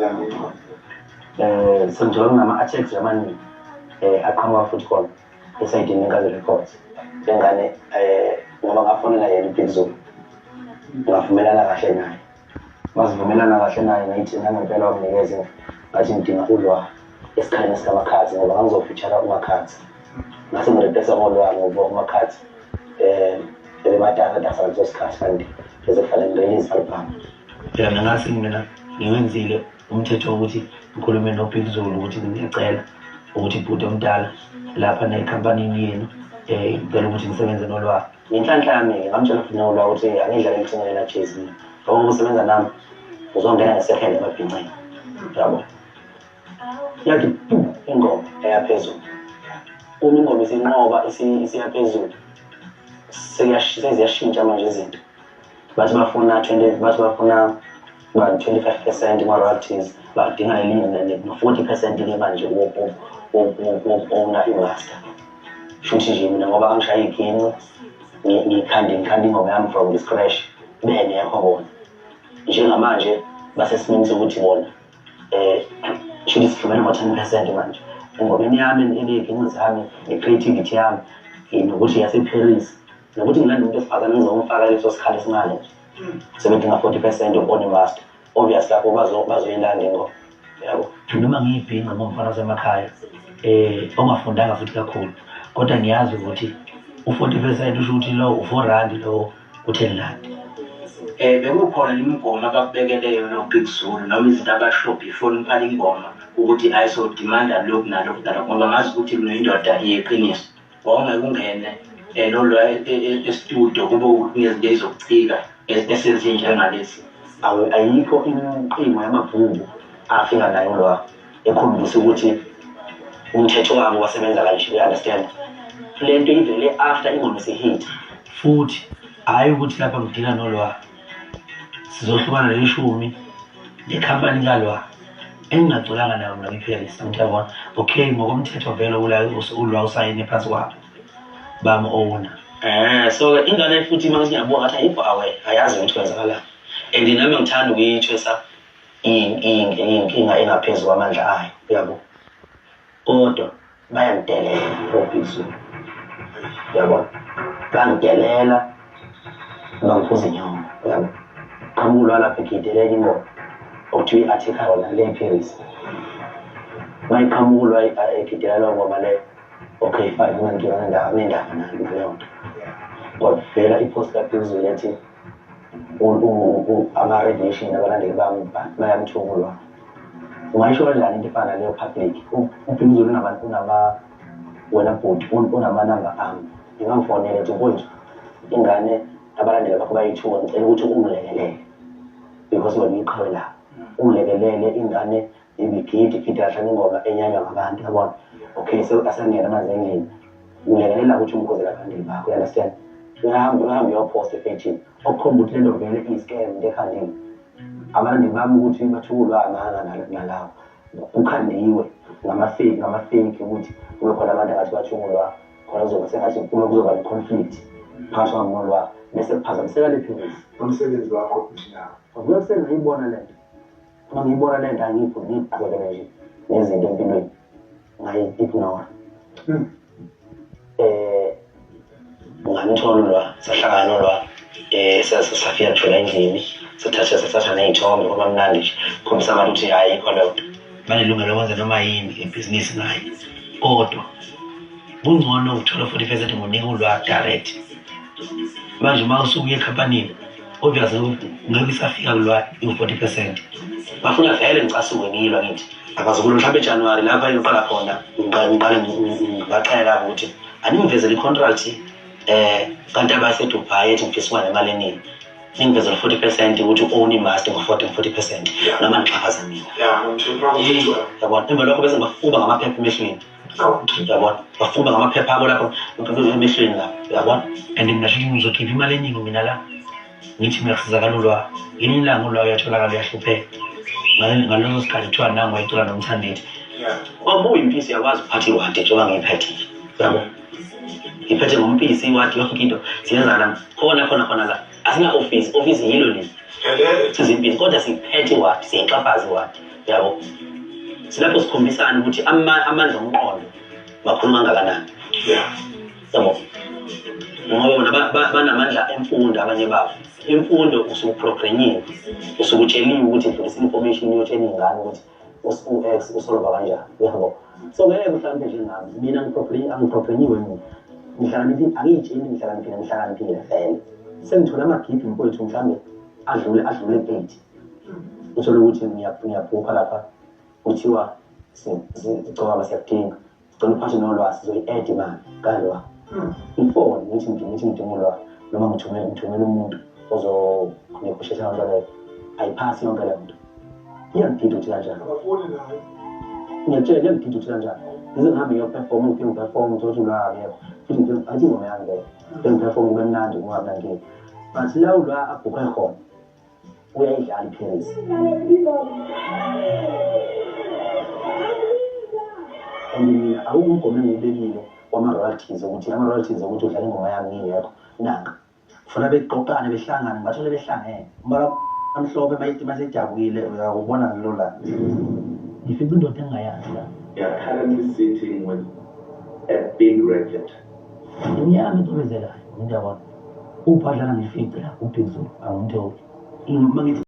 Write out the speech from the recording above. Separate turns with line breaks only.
Kanjani?
Sengijola kunama-attacks amaningi aqhamuka futhi khona esayidini leNkazi Records. Lengane ngoba ngafonela yena uBig Zulu, ngavumelana kahle naye, masivumelana kahle naye, ngayithi nangempela wanginikeza, ngathi ngidinga uLwa esikhaleni sikaMakhadzi ngoba ngangizofeature uMakhadzi. Ngase ngireplace ngoLwa ngoba uMakhadzi ebematasatasa ngaleso sikhathi, kanti bese kufanele ngirelease album. Phela mina ngase mina ngiwenzile umthetho wokuthi ngikhulume noBig Zulu ukuthi ngiyacela ukuthi bhuti omdala lapha nekhampanini yenu ngicela ukuthi ngisebenze noLwa. Ngenhlanhla yami-ke ngamtshela futhi noLwa ukuthi angidlale elithengele la jezi mina, ngoba ukusebenza nami uzongena ngesekhende emabhinceni, yabo. Yathi pu ingoma eyaphezulu, uma ingoma isinqoba isiya phezulu, seziyashintsha manje izinto. Bathi bafuna 20, bathi bafuna 25% kuma-royalties, badinga no-40% ke manje woku-owna i-master. Shuthi nje mina ngoba angishaya iginci, ngikhande ingoma yami from the scratch, bengekho bona. Njengamanje basesimeni sokuthi bona shuthi sihlukene ngo-10% manje engomeni yami eney'ginci zami, ne-creativity yami, nokuthi yase-Paris, nokuthi ngilanda umuntu wesifazane ngizomfaka leso sikhala esincane nje, sebedinga 40% yoku-own i-master. Obvious lapho bazoyilanda ingoma, yabo. Noma ngiyibhinca ngomfana wasemakhaya ongafundanga futhi kakhulu, kodwa ngiyazi ukuthi u-40% usho ukuthi lo u-4 rand, lo u-10 rand.
Bekukhona imigomo abakubekele yona uBig Zulu noma izinto abasho before niqala ingoma ukuthi ayisodimanda lokhu nalokhu nalokhu, ngoba ngazi ukuthi nginendoda yeqiniso, wawungeke ungene lolo e-studio kube kunezinto ezizokucika esezinjengalezi?
Ayikho imiqingo yamabhuku afika nayo lwa ekhombisa ukuthi umthetho wabo wasebenza kanje, you understand? Le nto ivele after ingoma isihit. Futhi hhayi ukuthi lapha ngidila noLwa sizohlukana leshumi nekhampani kaLwa engingaculanga nayo mina kwi-Paris, angithi yabona? Okay, ngokomthetho vele uLwa usayine phansi kwabo bam-owner. So ingane futhi uma ngithi ngiyabuka, ngathi ayikho aware, ayazi ukuthi kwenzakalani, and nami ngithanda ukuyithwesa iy'nkinga engaphezu kwamandla ayo, uyabo. Kodwa bayangidelela oBig Zulu, uyabona, bangidelela, bangiphuza inyongo, uyabo. Qhamuka lapha egidele enye ingoma okuthiwa i-article yona le eParis. Mayiqhamuka egidela leyo ngoma leyo, okay fine, ungankinga nendaba, nendaba naleyo nto. Kwavela i-post kaBig Zulu ethi ama-radiation abalandeli bami bayamthuka uLwa. Ungayisho kanjani into efana naleyo public? UBig Zulu unama, wena bhuti unamanamba ami, ngingamfonela ethi, "Mfowethu, ingane abalandeli bakho bayithuka, ngicela ukuthi ungilekelele because wena uyiqhawe labo, ungilekelele, ingane ibigidi igidi kahlanu ingoma enyanywa ngabantu, yabona." Okay, so asangena manje endlini, ngilekelela ukuthi umkhuzele abalandeli bakho, you understand? Uyahamba, uyahamba uyophosta epejini okukhomba ukuthi lento vele iyi-scam, into ekhandiwe. Abalandeli bami ukuthi bathukulwa amanga nalawo kukhandiwe ngama-fake ukuthi kube khona abantu angathi bathukulwa khona, kuzoba sengathi kube kuzoba ne-conflict phakathi kwami nolwa, bese kuphazamiseka le philisi.
Umsebenzi wakho futhi nawo.
Ngoba sengiyibona lento, uma ngiyibona lento angikho, ngiyiqhubekele nje nezinto empilweni, ngayi-ignore. Ngamthola ulwa, sahlangana nolwa, safika kuthola endlini, sathatha ney'thombe, kwaba mnandi nje, khombisa abantu ukuthi hhayi, ayikho leyo nto. Banelungelo lokwenza noma yini ibhizinisi ngayo, kodwa kungcono ukuthola 40% ngonika ulwa direct. Manje uma usuke uye ekhampanini, obviously ngeke isafika kulwa i-40%. Bafuna vele ngicasuke ngilwa, ngithi abazukulu mhlawumbe eJanuwari lapha engiqala khona, ngiqale ngibaqela ukuthi aningivezele i-contract kanti abaseDubai ethi ngifisa ukuba nemali eningi, ningivezele 40% ukuthi u-own i-master ngo-40 ngo-40% noma nixhaphaza mina.
Ya, ngomthetho wakho.
Yabona, emva lokho bese ngibafuba ngamaphepha emehlweni, uyabona, bafuba ngamaphepha abo lapho emehlweni lapho, uyabona. And mina shuthi ngizokhipha imali eningi mina la, ngithi mina kusizakala ulwa, ngelinye ilanga ulwa uyatholakala uyahlupheka. Ngaleso sikhathi kuthiwa nangu wayecula nomthandithi. Ngoba uyimpisi uyakwazi ukuphatha iwadi njengoba ngiyiphethe nje, uyabo, ngiphethe ngompisi iwadi, yonke into siyenza la khona khona khona la. Asina office, office yilo leli.
Ele.
Sizimpisi kodwa siphethe iwadi, siyayixhaphaza iwadi. Yabo, silapho sikhombisana ukuthi amandla omqondo bakhuluma kangakanani. Yabo, ngoba bona banamandla emfundo abanye babo. Imfundo usukuprogrammiwe, usukutsheliwe ukuthi dlulisa information, uyotshela iy'ngane ukuthi u-X usolva kanjani, uyabo. So ngeke mhlawumbe njengami mina angiprogrammiwe, mina ngihlakaniphile, angiyitsheli ngihlakaniphile, ngihlakaniphile vele. Sengithole amagigi mfowethu, mhlawumbe adlule 8, uthole ukuthi ngiyabhukha lapha, kuthiwa sigcoba siyakudinga, sicela uphathe nolwazi, sizoyi-add imali kalwa ifoni, ngithi ngidinga ulwazi noma ngithumele umuntu ozonegotiate nto leyo, ayiphasi yonke leyo nto. Iyangidida ukuthi kanjani.
Abafuni nayo.
Ngiyakutshela, iyangidida ukuthi kanjani. Ngize ngihambe ngiyoperform, ngifike ngiperform, ngithole ukuthi ulwa akekho, futhi ngifike athi ingoma yami leyo, ngifike ngiperform kube mnandi, kungabi nankinga, but la ulwa abhukhe khona uyayidlala iParis. And mina awukho umgomo engiwubekile wama-royalties, ukuthi ama-royalties ukuthi udlala ingoma yami ngingekho nanka.
Kufuna beqoqane, behlangane, bathole behlangene. Umbala amhlophe mayithi masejabukile, uyakubona ngelo langa.
Ngifica indoda engingayazi la.
We are currently sitting with a big racket.
Imnyama ecwebezelayo, umuntu yabona uphi adlala, ngifice la uBig Zulu, angimtholi. Uma ngithi